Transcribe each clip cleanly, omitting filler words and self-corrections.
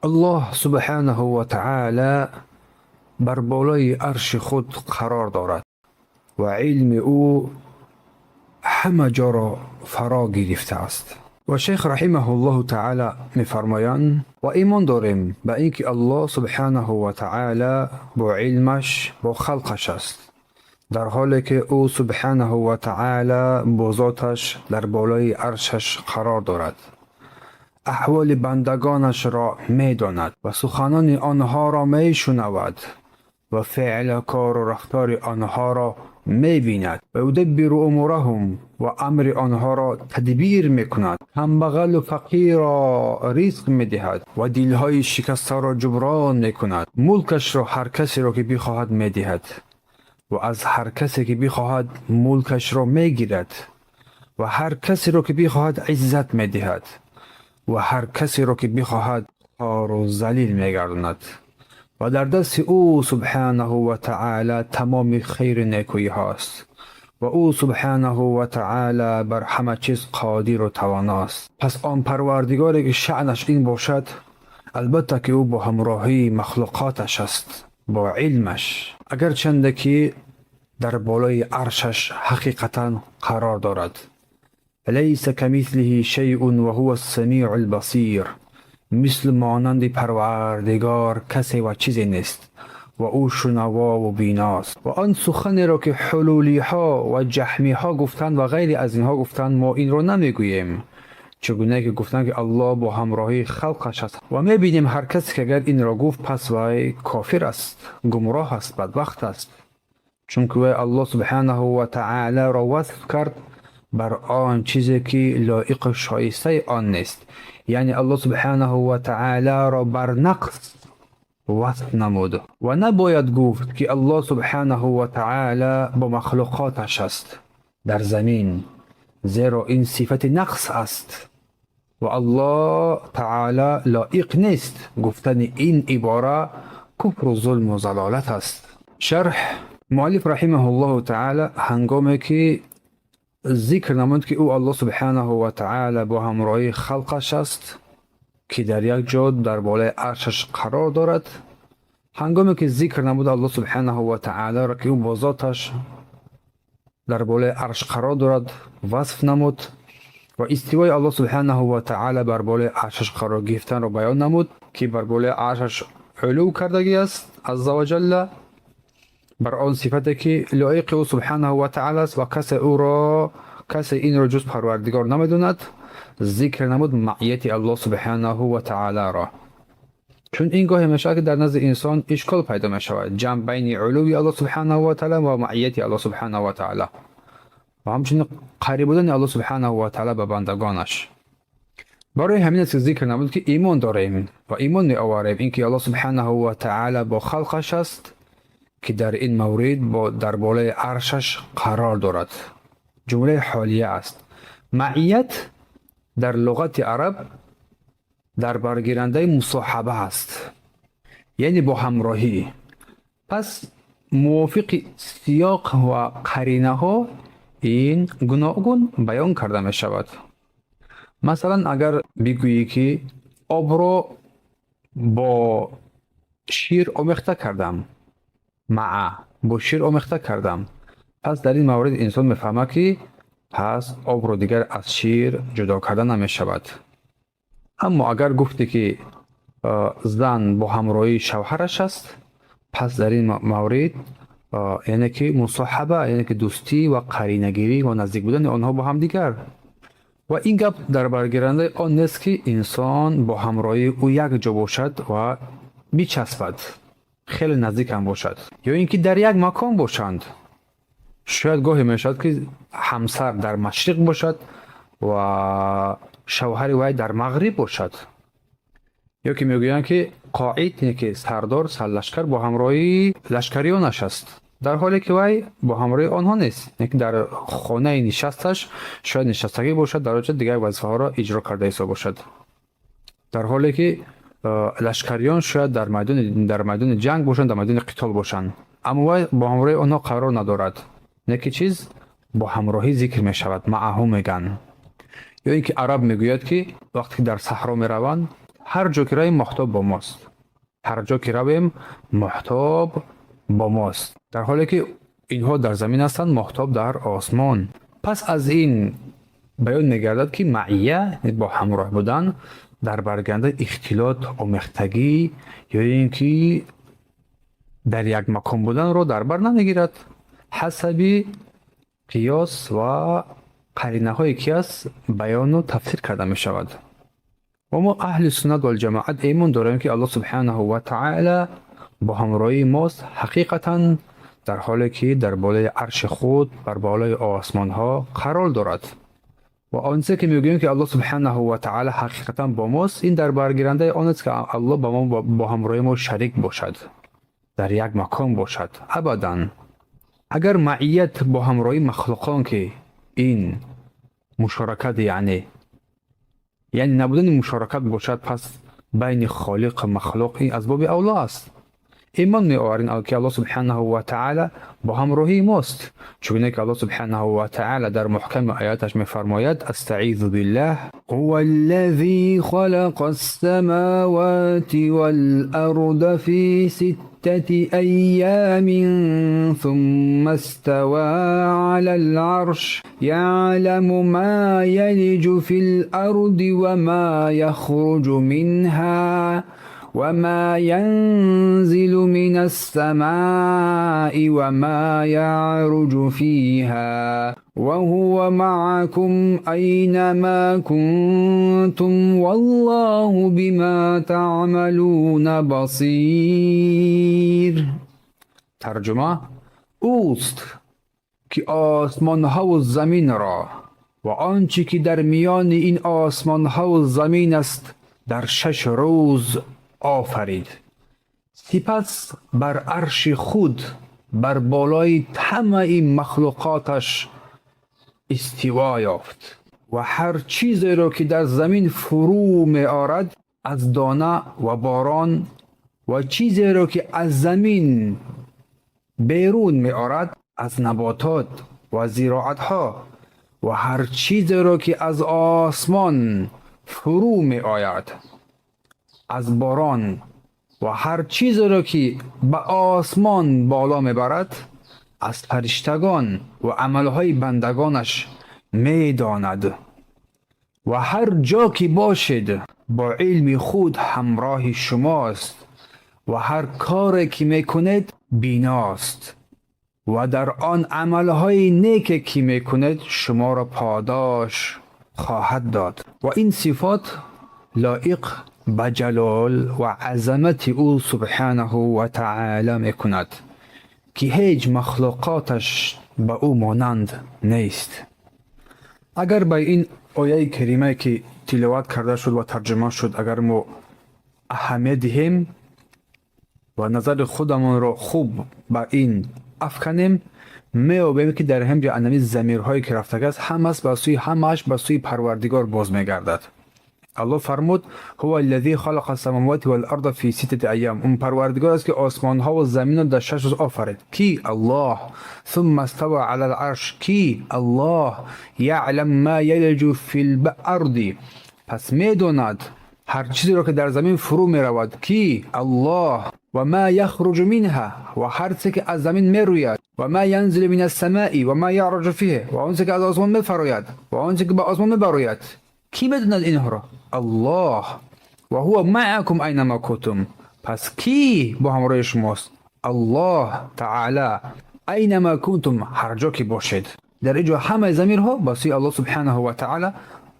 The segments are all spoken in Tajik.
Аллоҳ субҳанаҳу ва таъала бар болои арши худ қарор дорад ва илми ӯ ҳама ҷоро фаро гирифтааст. Ва шайх раҳимаҳуллоҳу таъала мефармоянд: ва имон дорем ба ин ки Аллоҳ субҳанаҳу ва таъала бо илмаш бо халқаш аст, дар ҳоле ки ӯ субҳанаҳу ва таъала бо зоташ дар болои аршаш қарор дорад, аҳволи бандагонашро медонад ва суханони онҳоро мешунавад ва феълу кору рафтори онҳоро мебинад ва юдаббиру умураҳум, ва амри онҳоро тадбир мекунад, камбағалу фақирро ризқ медиҳад ва дилҳои шикастаро ҷуброн мекунад, мулкашро ҳар касеро ки бихоҳад медиҳад ва аз ҳар касе ки бихоҳад мулкашро мегирад ва ҳар касеро ки бихоҳад иззат медиҳад ва ҳар касеро ки бихоҳад хору залил мегардонад, ва дар дасти ӯ субҳанаҳу ва таъала тамоми хайру некӯиҳост ва ӯ субҳанаҳу ва таъала бар ҳама чиз қодиру тавоност. Пас он Парвардигоре ки шаънаш ин бошад, албатта ки ӯ бо ҳамроҳии махлуқоташ аст бо илмаш, агарчанде ки дар болои аршаш ҳақиқатан қарор дорад. Лайса камислиҳи шайъун ва ҳува ссамиъу лбасир. Мислу монанди Парвардигор касе ва чизе нест ва ӯ шунавову биност. Ва он суханеро ки ҳулулиҳо ва ҷаҳмиҳо гуфтанд ва ғайри аз инҳо гуфтанд, мо инро намегӯем, чигунае ки гуфтанд ки Аллоҳ бо ҳамроҳии халқаш аст. Ва мебинем, ҳар касе ки агар инро гуфт, пас вай кофир аст, гумроҳ аст, бадбахт аст, чунки вай Аллоҳ субҳанаҳу ва таолоро васф кард бар он чизе ки лоиқу шоистаи он нест, яъне Аллоҳ субҳанаҳу ва таолоро бар нақс васф намуд. Ва набояд гуфт ки Аллоҳ субҳанаҳу ва таоло бо махлуқоташ аст дар замин, зеро ин сифати нақс аст ва Аллоҳ таоло лоиқ нест. Гуфтани ин ибора куфру зулму залолат аст. Шарҳ: муаллиф раҳимаҳуллоҳу таъала ҳангоме ки зикр намуд ки ӯ Аллоҳ субҳанаҳу ва таъала бо ҳамроҳии халқаш аст, ки дар як ҷо дар болои аршаш қарор дорад, ҳангоме ки зикр намуд Аллоҳ субҳанаҳу ва таъаларо ки ӯ бо зоташ дар болои арш қарор дорад, васф намуд ва истивои Аллоҳ субҳанаҳу ва таъала бар болои аршаш қарор гирифтанро баён намуд, ки бар болои аршаш улув кардагӣ аст азза ва ҷалла, бар он сифате ки лоиқи ӯ субҳанаҳу ва таъала аст ва касе ӯро, касе инро ҷуз Парвардигор намедонад, зикр намуд маъияти Аллоҳ субҳанаҳу ва таъаларо, чун ин гоҳе мешавад ки дар назди инсон ишкол пайдо мешавад, ҷамъ байни улуви Аллоҳ субҳанаҳу ва таъала ва маъияти Аллоҳ субҳанаҳу ва таъала ва ҳамчунин қариб будани Аллоҳ субҳанаҳу ва таъала ба бандагонаш. Барои ҳамин аст ки зикр намуд ки имон дорем ва имон меоварем ин ки Аллоҳ субҳанаҳу ва таъала бо халқаш аст, ки дар ин маврид дар болои аршаш қарор дорад. Ҷумлаи ҳолия аст. Маъият дар луғати араб дар баргирандаи мусоҳаба аст, яъне бо ҳамроҳӣ. Пас мувофиқи сиёқ ва қаринаҳо ин гуногун баён карда мешавад. Масалан, агар бигӯӣ ки обро бо шир омехта кардам, маа бо шир омехта кардам, пас дар ин маврид инсон мефаҳмад, ки пас обро дигар аз шир ҷудо карда намешавад. Аммо агар гуфте ки зан бо ҳамроҳии шавҳараш аст, пас дар ин маврид яъне ки мусоҳаба, яъне ки дӯстӣ ва қаринагирӣ ва наздик будани онҳо бо ҳамдигар. Ва ин гап дар баргирандаи он нест, ки инсон бо ҳамроҳии ӯ як ҷо бошад ва бичаспад, хеле наздик ҳам бошад ё ин ки дар як макон бошанд. Шояд гоҳе мешавад, ки ҳамсар дар машриқ бошад ва шавҳари вай дар мағриб бошад. Ё ки мегӯянд, ки қоид, ки сардор, сарлашкар бо ҳамроҳии лашкариёнаш аст, дар ҳоле ки вай бо ҳамроҳии онҳо нест, ки дар хонаи нишасташ шояд нишастагӣ бошад, дар оҷа дигар вазифаҳоро иҷро карда ҳисоб бошад, дар ҳоле ки лашкариён шояд дар майдони ҷанг бошанд, дар майдони қитол бошанд, аммо вай бо ҳамроҳии онҳо қарор надорад. Не ки чиз бо ҳамроҳӣ зикр мешавад, маъаҳу мегӯянд. Ё ин ки араб мегӯяд, ки вақте ки дар саҳро мераванд. Ҳар ҷо ки равем, моҳтоб бо мост. Ҳар ҷо ки равем, моҳтоб бо мост. Дар ҳоле ки инҳо дар замин ҳастанд, моҳтоб дар осмон. Пас аз ин баён мегардад, ки маъия, бо ҳамроҳ будан, дар баргиранда ихтилот, омехтагӣ ё ин ки дар як макон буданро дар бар намегирад. Ҳасаби қиёс ва қаринаҳое ки аст, баёну тафсир карда мешавад. Ва мо, аҳли суннат валҷамоат, имон дорем, ки Аллоҳ субҳанаҳу ва таъала бо ҳамроҳии мост ҳақиқатан, дар ҳоле ки дар болои арши худ, бар болои осмонҳо қарор дорад. Ва он чизе ки мегӯем, ки Аллоҳ субҳанаҳу ва таъала ҳақиқатан бо мост, ин дар баргирандаи он аст, ки Аллоҳ ба мо, бо ҳамроҳии мо шарик бошад, дар як макон бошад. Абадан. Агар маъият бо ҳамроҳии махлуқон, ки ин мушоракат, яъне набудани мушоракат бошад, пас байни холиқ ва махлуқ ин аз боби авло аст. Имон меоварем, ки Аллоҳ субҳанаҳу ва таъала бо ҳамроҳии мост, чугуне ки Аллоҳ субҳанаҳу ва таъала дар муҳками ояташ мефармояд: أستعيذ بالله، هو الذي خلق السماوات والأرض في ستة أيام ثم استوى على العرش يعلم ما يلج في الأرض وما يخرج منها وما ينزل من السماء وما يعرج فيها وهو معكم أينما كنتم والله بما تعملون بصير. Тарҷума: Ӯст ки осмонҳаву заминро ва он чӣ ки дар миёни ин осмонҳаву замин аст, дар 6 рӯз офарид. Сипас бар арши худ, бар болои ҳамаи махлуқоташ истиво ёфт ва ҳар чизеро ки дар замин фурӯ меорад аз дона ва борон ва чизеро ки аз замин берун меорад аз наботот ва зироатҳо ва ҳар чизеро ки аз осмон фурӯ меояд аз борон ва ҳар чизеро ки ба осмон боло мебарад аз фариштагон ва амалҳои бандагонаш медонад. Ва ҳар ҷо ки бошед, бо илми худ ҳамроҳи шумост ва ҳар коре ки мекунед, биност ва дар он амалҳои неке ки мекунед, шуморо подош хоҳад дод. Ва ин сифот лоиқ ба ҷалол ва азамати ӯ субҳанаҳу ва таъала мекунад, ки ҳеҷ махлуқоташ ба ӯ монанд нест. Агар ба ин ояи каримае ки тиловат карда шуд ва тарҷума шуд, агар мо аҳамият диҳем ва назари худамонро хуб ба ин афканем, меёбем, ки дар ҳамҷо анами замирҳое ки рафтагааст, ҳамас ба сӯи ҳамааш ба сӯи Парвардигор боз мегардад. Аллоҳ фармуд: هو الذي خلق السماوات والأرض في ستة أيام. Он Парвардигор аст, ки осмонҳо ва заминро дар 6 рӯз офарид. Ки? Аллоҳ. ثم استوى على العرش. Ки? Аллоҳ. يعلم ما يلج في الأرض. Пас медонад ҳар чизеро ки дар замин фурӯ меравад. Ки? Аллоҳ. وما يخرج منها. Ва ҳар чизе ки аз замин мерӯяд. وما ينزل من السماء وما يعرج فيها. Ва он чизе ки аз осмон мефарояд ва он чизе ки ба осмон мебарояд. Кӣ медонад инҳоро? Аллоҳ. وهو معكم أينما كنتم. Пас кӣ бо ҳамроҳи шумост? Аллоҳ таъала. أينما كنتم, ҳар ҷо ки бошед. Дар ин ҷо ҳамаи замирҳо ба сӯи Аллоҳ субҳанаҳу ва таъала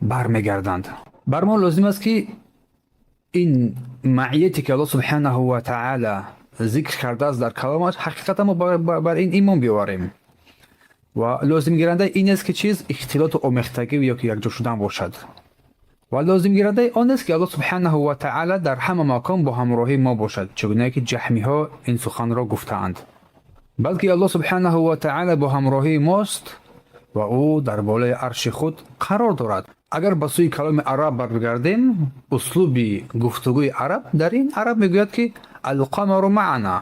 бармегарданд. Бар мо лозим аст, ки ин маъияте ки Аллоҳ субҳанаҳу ва таъала зикр кардааст дар каломаш, ҳақиқатан мо бар ин имон биёварем. Ва лозимгирандаи ин аст, ки чиз ихтилоту омехтагӣ ё ки якҷо шудан бошад. Ва лозимгирандаи он аст, ки Аллоҳ субҳанаҳу ва таъала дар ҳама макон бо ҳамроҳии мо бошад, чигунае ки ҷаҳмиҳо ин суханро гуфтаанд. Балки Аллоҳ субҳанаҳу ва таъала бо ҳамроҳии мост ва ӯ дар болои арши худ қарор дорад. Агар ба сӯи каломи араб баргардем, услуби гуфтугӯи араб, дар ин араб мегӯяд, ки القمر معنا,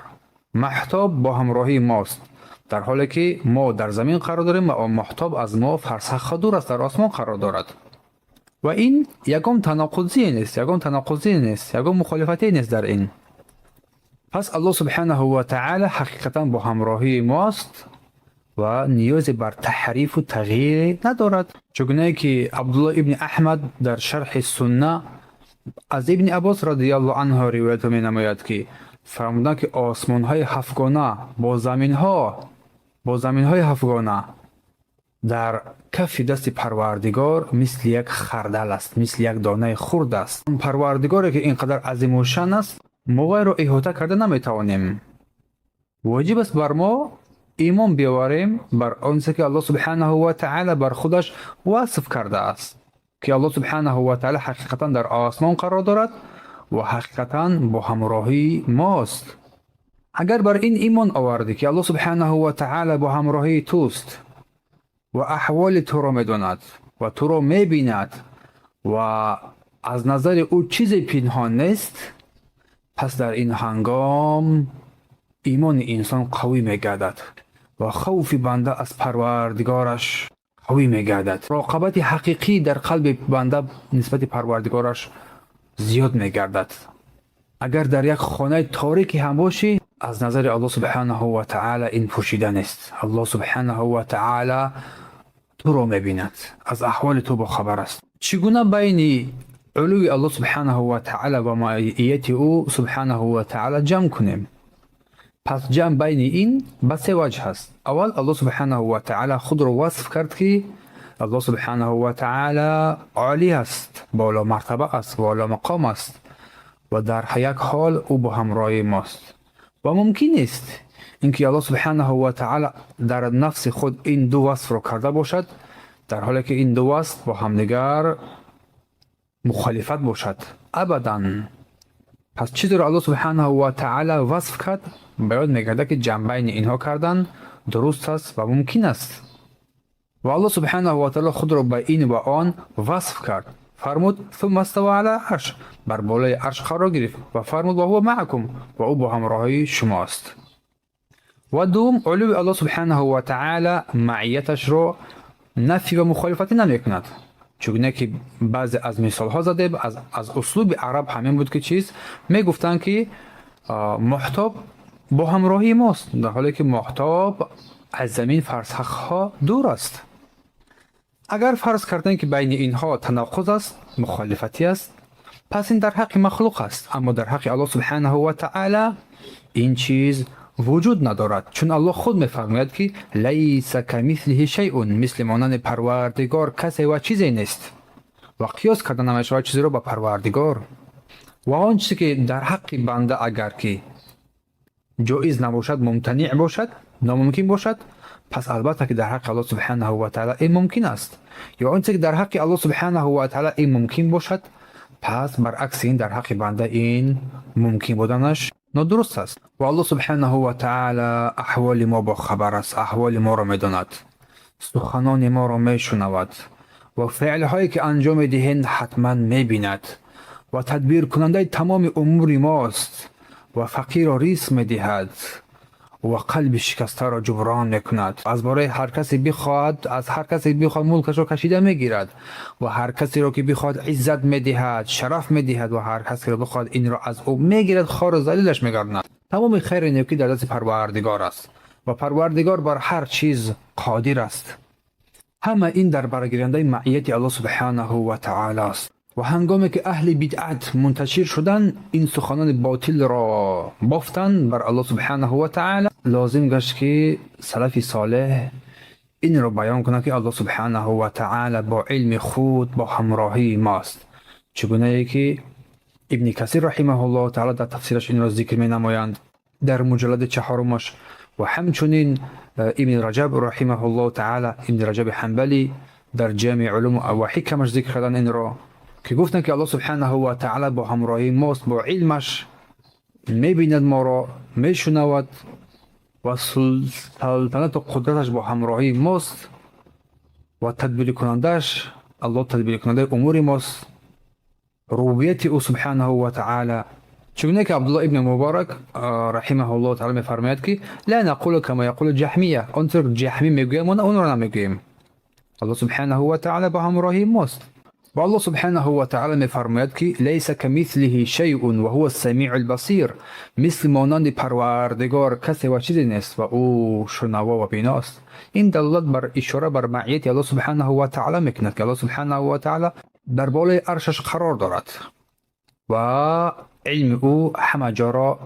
маҳтоб бо ҳамроҳии мост, дар ҳоле ки мо дар замин қарор дорем ва моҳтоб аз мо фарсахҳо дур аст, дар осмон қарор дорад. Ва ин ягон танаққузие нест, ягон танаққузие нест, ягон мухолифате нест дар ин. Пас Аллоҳ субҳанаҳу ва таъала ҳақиқатан бо ҳамроҳии мост ва ниёзе бар таҳрифу тағйире надорад. Чугунае ки Абдуллоҳ ибни Аҳмад дар Шарҳи Сунна аз Ибни Аббос радиаллоҳу анҳу ривоят менамояд, ки фармуданд, ки осмонҳои ҳафтгона бо заминҳои ҳафтгона дар кафи дасти Парвардигор мисли як хардал аст, мисли як донаи хурд аст. Парвардигоре, ки ин қадар азимушшан аст, мо вайро иҳота карда наметавонем. Воҷиб аст бар мо имон биёварем бар онсе, ки Аллоҳ субҳанаҳу ва таъала бар худаш васф кардааст, ки Аллоҳ субҳанаҳу ва таъала ҳақиқатан дар осмон қарор дорад ва ҳақиқатан бо ҳамроҳии мост. Агар бар ин имон овардӣ, ки Аллоҳ субҳанаҳу ва таъала бо ҳамроҳии туст ва аҳволи туро медонад ва туро мебинад ва аз назари ӯ чизе пинҳон нест, пас дар ин ҳангом имони инсон қавӣ мегардад ва хавфи банда аз Парвардигораш қавӣ мегардад. Муроқабати ҳақиқӣ дар қалби банда нисбати Парвардигораш зиёд мегардад. Агар дар як хонаи торикӣ ҳам бошӣ, аз назари Аллоҳ субҳанаҳу ва таъала ин пӯшида нест. Аллоҳ субҳанаҳу ва таъала туро мебинад, аз аҳволи ту бохабар аст. Чӣ гуна байни улӯви Аллоҳ субҳанаҳу ва таъала ва маияти ӯ субҳанаҳу ва таъала ҷамъ кунем? Пас ҷамъ байни ин ба се ваҷҳ аст. Аввал, Аллоҳ субҳанаҳу ва таъала худро васф кард, ки Аллоҳ субҳанаҳу ва таъала олӣ аст, боломартаба аст, боломақом аст ва дар як ҳол ӯ бо ҳамроҳии мост. Ва мумкин нест ин ки Аллоҳ субҳанаҳу ва таъала дар нафси худ ин ду васфро карда бошад, дар ҳоле ки ин ду васф бо ҳамдигар мухолифат бошад. Абадан. Пас чизеро Аллоҳ субҳанаҳу ва таъала васф кард, баён мегардад, ки ҷамъ байни инҳо кардан дуруст аст ва мумкин аст. Ва Аллоҳ субҳанаҳу ва таъала худро ба ин ва он васф кард. Фармуд: ثم استوى على العرش, бар болои арш қарор гирифт ва фармуд: وهو معكم, ва ӯ бо ҳамроҳии шумост. Ва дуввум, улӯви Аллоҳ субҳанаҳу ва таъала маияташро нафӣ ва мухолифатӣ намекунад. Чугуне ки баъзе аз мисолҳо задем, аз услуби араб ҳамин буд, ки чиз мегуфтанд, ки моҳтоб бо ҳамроҳии мост, дар ҳоле ки моҳтоб аз замин фарсахҳо дур аст. Агар фарз кардем, ки байни инҳо танаққуз аст, мухолифатӣ аст, пас ин дар ҳаққи махлуқ аст, аммо дар ҳаққи Аллоҳ субҳанаҳу ва таъала ин чиз вуҷуд надорад, чун Аллоҳ худ мефармояд, ки ليس كمثله شيء, мисли монанди Парвардигор касе ва чизе нест ва қиёс карда намешавад чизеро ба Парвардигор. Ва он чизе, ки дар ҳаққи банда агар ки ҷоиз набошад, мумтаниъ бошад, номумкин бошад, пас албатта ки дар ҳаққи Аллоҳ субҳанаҳу ва таъала ин мумкин аст. Ё он чизе, ки дар ҳаққи Аллоҳ субҳанаҳу ва таъала ин мумкин бошад, пас баръакси ин дар ҳаққи банда ин мумкин буданаш нодуруст аст. Ва Аллоҳ субҳанаҳу ва таъала аҳволи мо бохабар аст, аҳволи моро медонад, суханони моро мешунавад ва феълҳое, ки анҷом медиҳем, ҳатман мебинад ва тадбиркунандаи тамоми умури мост ва фақирро ризқ медиҳад ва қалби шикастаро ҷуброн мекунад. Аз бораи ҳар касе бихоҳад, аз ҳар касе бихоҳад, мулкашро кашида мегирад ва ҳар касеро, ки бихоҳад, иззат медиҳад, шараф медиҳад ва ҳар касеро бихоҳад, инро аз ӯ мегирад, хору залилаш мегардонад. Тамоми хайри некӣ дар дасти Парвардигор аст ва Парвардигор бар ҳар чиз қодир аст. Ҳама ин дар баргирандаи маияти Аллоҳ субҳанаҳу ва таъала аст. Ва ҳангоме ки аҳли бидъат мунташир шуданд, ин суханони ботилро бофтанд бар Аллоҳ субҳанаҳу ва таъала, лозим гашт, ки салафи солеҳ инро баён кунад, ки Аллоҳ субҳанаҳу ва таъала бо илми худ бо ҳамроҳии мост. Чугунае ки Ибни Касир раҳимаҳуллоҳу таъала дар тафсираш инро зикр менамоянд дар муҷаллади чаҳорумаш ва ҳамчунин Ибни Раҷаб раҳимаҳуллоҳу таъала, Ибни Раҷаби Ҳанбалӣ дар Ҷамии улум ва ҳикамаш зикр карданд инро, ки гуфтанд, ки Аллоҳ субҳанаҳу ва таъала бо ҳамроҳии мост, бо илмаш мебинад моро, мешунавад ва салтанату қудраташ бо ҳамроҳии мост ва тадбиркунандааш, Аллоҳ тадбиркунандаи умури мост, рубубияти ӯ субҳанаҳу ва таъала. Чугуне ки Абдуллоҳ ибни Муборак раҳимаҳуллоҳу таъала мефармояд, ки لا نقول كما يقول الجهمية, он тур ҷаҳмӣ мегӯяд, мо онро намегӯем. Аллоҳ субҳанаҳу ва таъала бо ҳамроҳии мост. Ва Аллоҳ سبحانه وتعالى мефармояд, ки ليس كمثله شيء وهو السميع البصير. Мисли монанди Парвардигор касе ва чизе нест ва ӯ шунаво ва биност. Ин далолат бар ишора бар маъияти Аллоҳ سبحانه وتعالى мекунад, ки Аллоҳ سبحانه وتعالى дар болои аршаш қарор дорад ва илми ӯ ҳама ҷоро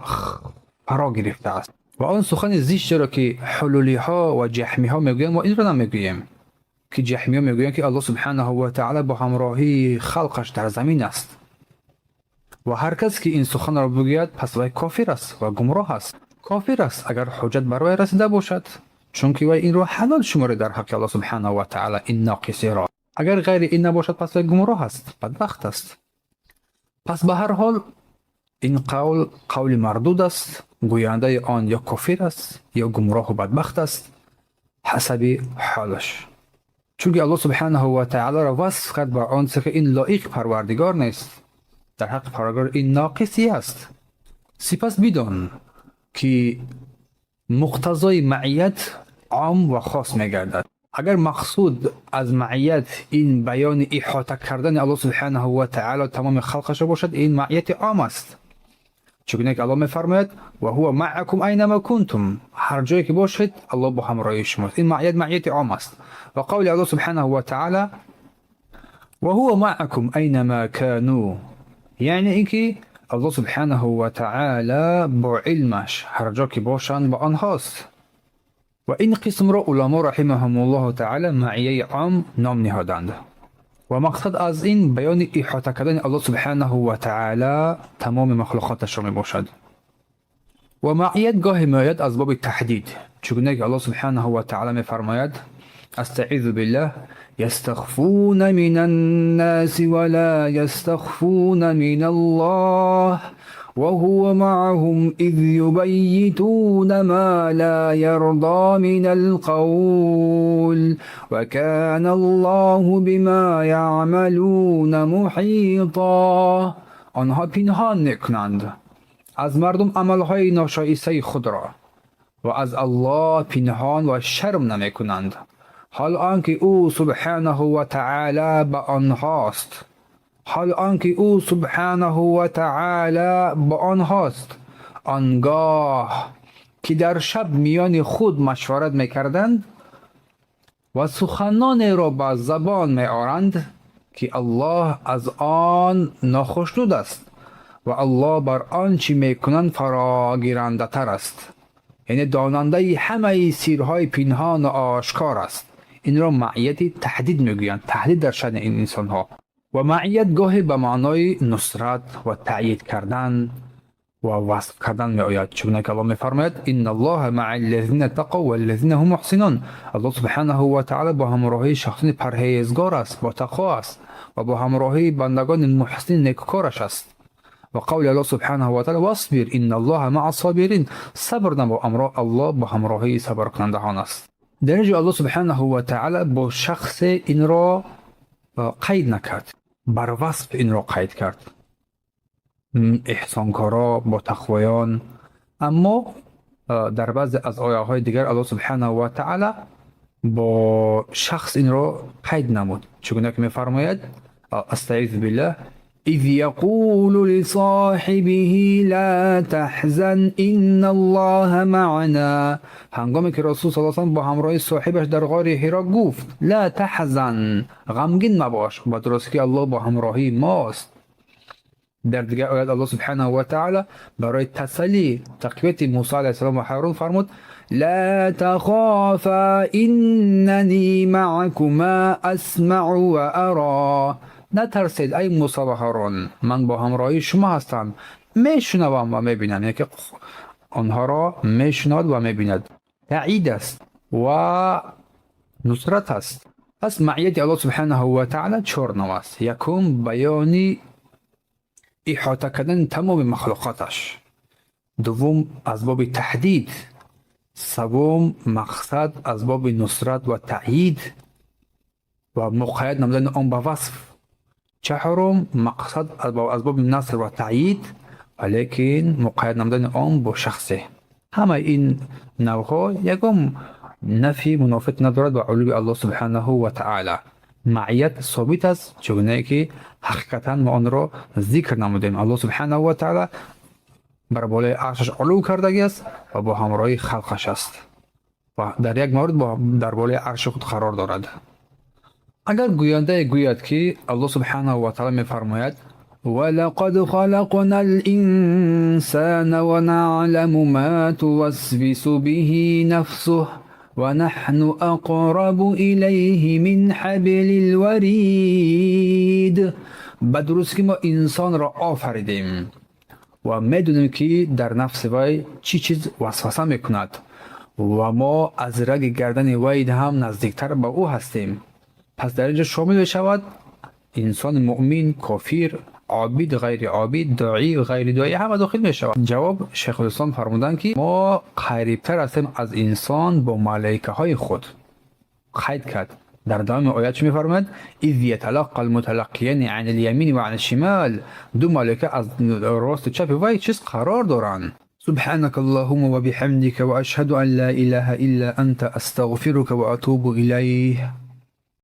фаро гирифтааст. Ва он сухани зиштеро, ки ҳулулиҳо ва ҷаҳмиҳо мегӯянд, мо инро намегӯем, ки ҷаҳмиҳо мегӯянд, ки Аллоҳ سبحانه وتعالى бо ҳамроҳии халқаш дар замин аст. Ва ҳар кас, ки ин суханро бигӯяд, пас вай кофир аст ва гумроҳ аст. Кофир аст, агар ҳуҷҷат бар вай расида бошад, чунки вай инро ҳалол шуморид дар ҳаққи Аллоҳ سبحانه وتعالى ин ноқисиро. Агар ғайри ин набошад, пас вай гумроҳ аст, бадбахт аст. Пас ба ҳар ҳол ин қавл қавли мардуд аст. Гӯяндаи он ё кофир аст, ё гумроҳу бадбахт аст, ҳасаби ҳолаш, чунки Аллоҳ سبحانه وتعالى ро васф кард ба он ки ин лоиқи Парвардигор нест. Дар ҳаққи Парвардигор ин ноқисӣ аст. Сипас бидон, ки муқтазои маъият ом ва хос мегардад. Агар мақсуд аз маъият ин баёни иҳота кардани Аллоҳ سبحانه وتعالى тамоми халқашро бошад, ин маъияти ом аст, чунки Аллоҳ мефармояд: وهو معكم أينما كنتم. Ҳар ҷое ки бошед, Аллоҳ бо ҳамроҳии шумост. Ин маъият маъияти ом аст. Ва қавли Аллоҳ سبحانه وتعالى: وهو معكم أينما كانوا, яъне ин ки Аллоҳ سبحانه وتعالى бо илмаш ҳар ҷо ки бошанд, бо онҳост. Ва ин қисмро уламо رحمهم الله تعالى маъияи ом ном ниҳоданд ва мақсад аз ин баёни иҳота кардани Аллоҳ سبحانه وتعالى тамоми махлуқоташро мебошад. Ва маъият гоҳе меояд аз боби таҳдид, чугуне ки Аллоҳ سبحانه وتعالى мефармояд: أستعيذ بالله: يستخفون من الناس ولا يستخفون من الله وهو معهم إذ يبيتون ما لا يرضى من القول وكان الله بما يعملون محيطا. Онҳо пинҳон мекунанд аз мардум амалҳои ношоистаи худро ва аз Аллоҳ пинҳон ва шарм намекунанд, ҳол он ки ӯ سبحانه وتعالى ба онҳост, ҳол он ки ӯ سبحانه وتعالى ба онҳост, он гоҳ ки дар шаб миёни худ машварат мекарданд ва суханонеро ба забон меоранд, ки Аллоҳ аз он нохушнуд аст ва Аллоҳ бар он чӣ мекунанд фарогирандатар аст, яъне донандаи ҳамаи сирҳои пинҳону ошкор аст. Инро маъияти таҳдид мегӯянд, таҳдид дар шаъни ин инсонҳо. Ва маъият гоҳе ба маънои нусрат ва таъйид кардан ва васф кардан меояд, чугуне ки Аллоҳ мефармояд: إن الله مع الذين اتقوا والذين هم محسنون. Аллоҳ سبحانه وتعالى бо ҳамроҳии шахсони парҳезгор аст, бо тақво аст ва бо ҳамроҳии бандагони муҳсин, некукораш аст. Ва қавли Аллоҳ سبحانه وتعالى: واصبر إن الله مع الصابرين. Сабр намо, Аллоҳ бо ҳамроҳии сабркунандаҳон аст. Дар ин ҷо Аллоҳ سبحانه وتعالى бо шахсе инро қайд накард, бар васф инро қайд кард: эҳсонкоро, бо тақвоён. Аммо дар баъзе аз ояҳои дигар Аллоҳ سبحانه وتعالى бо шахс инро қайд намуд, чугуна ки мефармояд: أستعيذ بالله: إذ يقول لصاحبه لا تحزن إن الله معنا. Ҳангоме ки Расул صلى الله бо ҳамроҳи соҳибаш дар ғори Ҳиро гуфт: لا تحزن, ғамгин мабош, ба дурустӣ ки Аллоҳ бо ҳамроҳии мост. Дар дигар оят Аллоҳ سبحانه وتعالى барои тасаллӣ, тақвияти Мусо عليه السلام ва Ҳарун фармуд: لا تخافا إنني معكما أسمع وأرى. Натарсед, ай Мусо ва Ҳарун, ман бо ҳамроҳии шумо ҳастам, мешунавам ва мебинам. Яъне ки онҳоро мешунавад ва мебинад, таъид аст ва нусрат аст. Пас маъияти Аллоҳ سبحانه وتعالى чор нав аст. Якум, баёни иҳота кардани тамоми махлуқоташ. Дуввум, аз боби таҳдид. Саввум, мақсад аз боби нусрат ва таъйид ва муқайяд намудани он ба васф. Чаҳорум, мақсад аз боби наср ва таъйид, валекин муқайяд намудани он бо шахсе. Ҳамаи ин навъҳо ягон нафи мунофиқ надорад ба улуви Аллоҳ سبحانه وتعالى. Маият собит аст, чӣ гунае ки ҳақиқатан мо онро зикр намудем. Аллоҳ субҳанаҳу ва таъала бар болои аршаш улув кардагӣ аст ва бо ҳамроҳии халқаш аст ва дар як маврид дар болои арши худ қарор дорад. Агар гӯяндае гӯяд, ки Аллоҳ субҳанаҳу ва таъала мефармояд: ولقد خلقنا الإنسان ونعلم ما توسوس به نفسه ونحن أقرب إليه من حبل الوريد. Ба дуруст ки мо инсонро офаридем ва медонем, ки дар нафси вай чӣ чиз васваса мекунад, ва мо аз раги гардани вай ҳам наздиктар ба ӯ ҳастем. Пас дар ин ҷо шомил мешавад инсони муъмин, кофир, обид, ғайри обид, доӣ, ғайри доӣ, ҳама дохил мешавад. Ҷавоб: Шайхулислом фармуданд, ки мо қарибтар ҳастем аз инсон бо малоикаҳои худ. Қайд кард, дар давоми оят чӣ мефармояд? إذ يتلقى المتلقيان عن اليمين وعن الشمال. Ду малоика аз росту чапи вай чиз қарор доранд. سبحانك اللهم وبحمدك وأشهد أن لا إله إلا أنت أستغفرك وأتوب إليه.